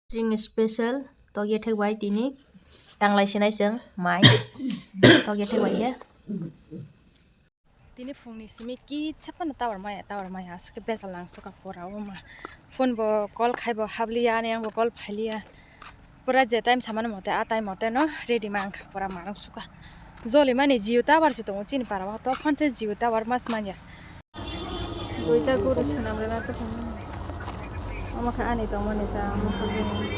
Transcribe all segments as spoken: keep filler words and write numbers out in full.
Ring special tokya thek bai tini tanglai sinai chwng mai tokya thek bai khe. Tini phungni simi kitsa phano tower maya, tower maya aswk besa lang suka pura o ma. Phone bo call khai bo habliya ani ang bo call phailiya. Pura je time samani mote a time mote no ready ma ang kha pura manung suka. Joli mani Jio tower se tongo chini para o to phone se Jio tower mas manya. Duita guru swnam rwna tongmani. Omo khe ani tongmani ta, omo khe bini.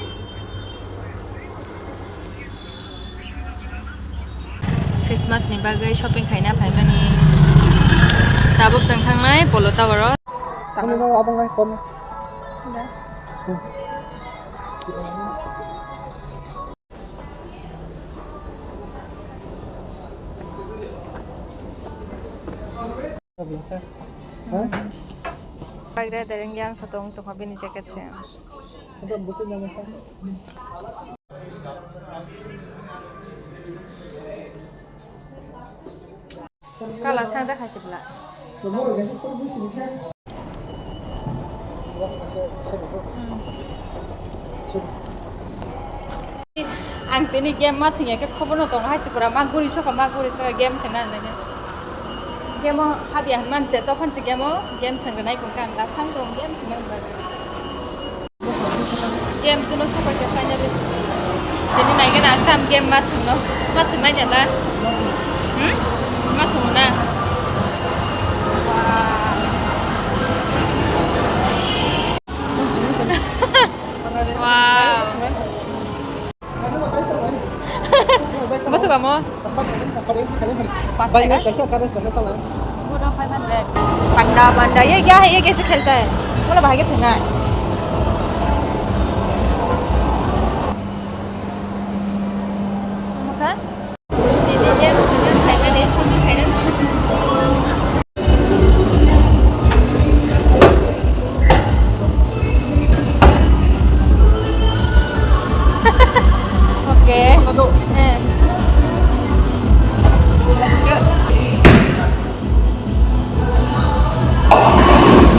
Christmas ni bagwi shopping khaina phaimani. Tabuk chwng thangnai Polo Tower o. Ano no abang nai kon. Da. Pagra dereng yang tong tong bini jacket se. Kala thang da khai chibla. Ang tini game ma thwngya khe khobor no tongo hai se pura ma guri soka ma guri soka game thwngna hinwi. Game o habya hinman se tophan se game o game thwngna nai kung kang da thang dong game thwngna hinwi. Game chuno sopai khe finally. Tini nai gana ang tam game ma thwngno. Ma thwng nai jala. Hmm? Ma thwngna. Wow. Wow. Masuk kamu? Pasta. Panda, panda, ye kya hai, ye kaise khelta hai? Bola bhai ke thena hai. Mukha? Okay. Eh.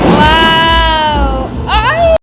Wow. Ay.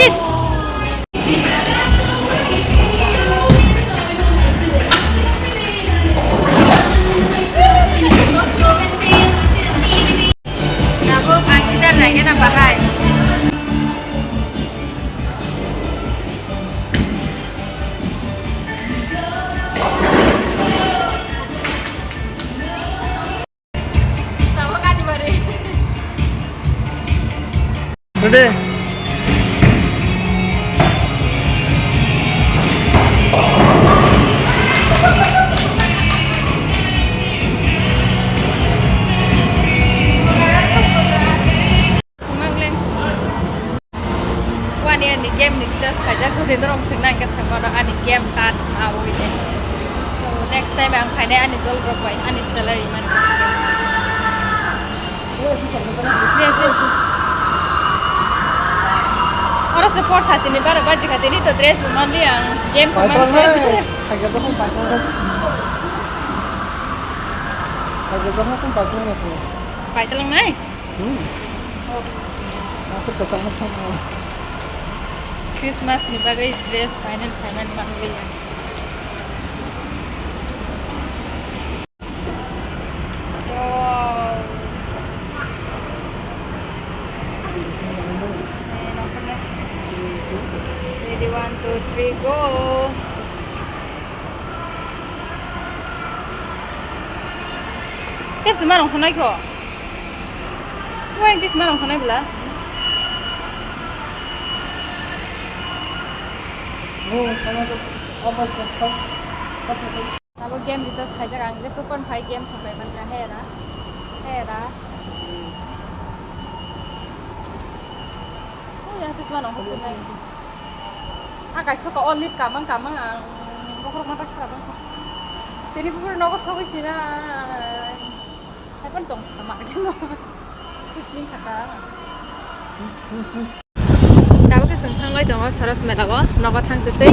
Ish. Tabuk ang guitar naigena bahai. Tabuk ani bari. Ready? Wani ani game ni recharge khaijak, jodi norok thwngna hwnkhe thwngmano ani game card awi de. So next time ang phainai ani dol rok bai ani salary man. Oro se four thirty ni bara baji kha tini to dress bo manli ang game ko man. Paitalong nai? Hmm. Oh. Masuk ke sana kan. Christmas ni bagwi dress final final manwi. Wow. Ready, one, two, three, go. Tep sima rong khonai ko. Wai, this man ang khanai bwla. Oh, sama to. Apa sih? Abo game recharge khaijak ang je coupon phai game thangbai man ka hera. Hera. Oh, ya Mano hukun nai. Ha kaisa ka o lip kamang kamang ang bokhorok mata khara bangkha. Tini bukhur nogo sogwi sina. Haipan tong kha ma khe no. Sing kha ka. Tabuk khe chwng thanglai tongo Soros Mela o, nogo thang twtwi.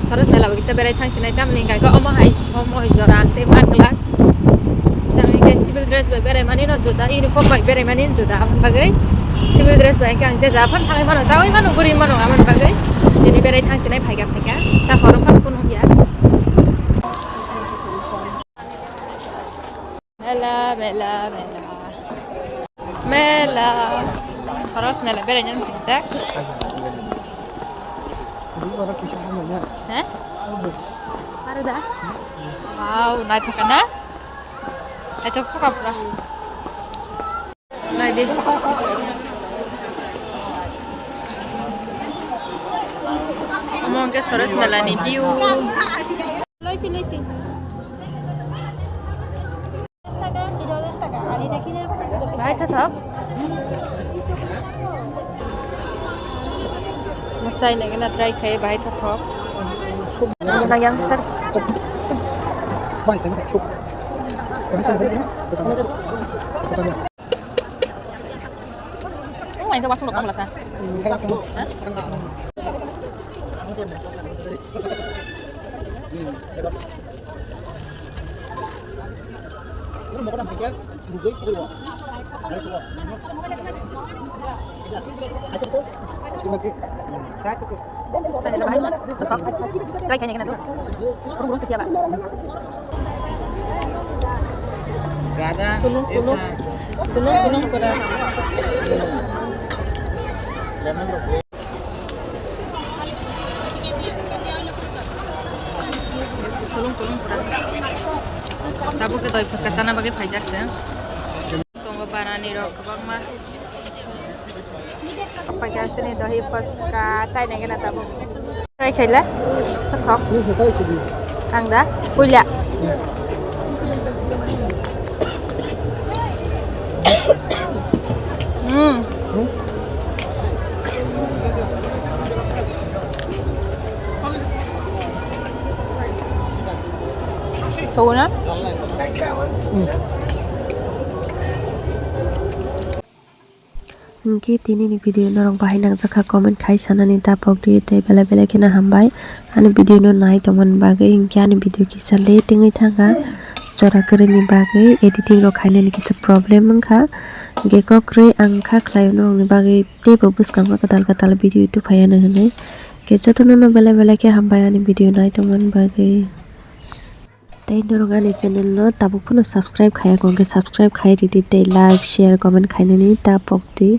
Soros Mela o kisa berai thang sinai, tamni hwnkha khe omo hai somo hai jora ang tei man glak. Tamni hwnkhe civil dress bai berai mani no juda, uniform bai berai mani no juda, aboni bagwi civil dress bai hwnkhe ang je ja phano thangwi mano, chaui mano, guri mano, aboni bagwi tini berai thang sinai phaikha phaikha, sa phoro phano kunu ya. Mela, mela, mela. Mela. Soros mela beraina thwijak. He? Aro da? Wow, naithok na? Naithok suka pura. Nai di. Omo hwnkhe Soros mela ni view. Loisi, loisi. Bahai tha thok. Mo chai nai gana try khai, bahai tha thok. Nang yang char. Bahai tha thok. Bahai tha thok. Ang lain tawasuk rok tongla sa. Try khaina gana tu. Rung rung sekia ba. Tulung tulung. Tulung tulung pada. Tulung tulung pada. Tabuk ke doi phuska chana bagwi phaijak se. Tongo banani rok kwbangma. Paikha sini dohi phuska chai nai gana tabuk. Try khaila. Thok. Ni se try khidi. Ang da puila. Hmm. Hmm? Thogo na? Hmm. Hinkhe tinini video norok bahai nangjakha, comment khai sanani tapok di tei belai belai kheno hambai ani video no nai tongmani bagwi. Hinkhe ani video kisa late wngwi thangkha, jora kwrwini bagwi editing rok khainani kisa problem wngkha. Hinkhe kokrwi ang kha khlaio norokni bagwi teibo bwskango kwtal kwtal video tuphaiano hinwi. Hinkhe jotono no belai belai khe hambai ani video nai tongmani bagwi. Tei norok ani channel no tabuk phano subscribe khaiya kho, hwnkhe subscribe khai ridi tei like, share, comment khainani tapok di.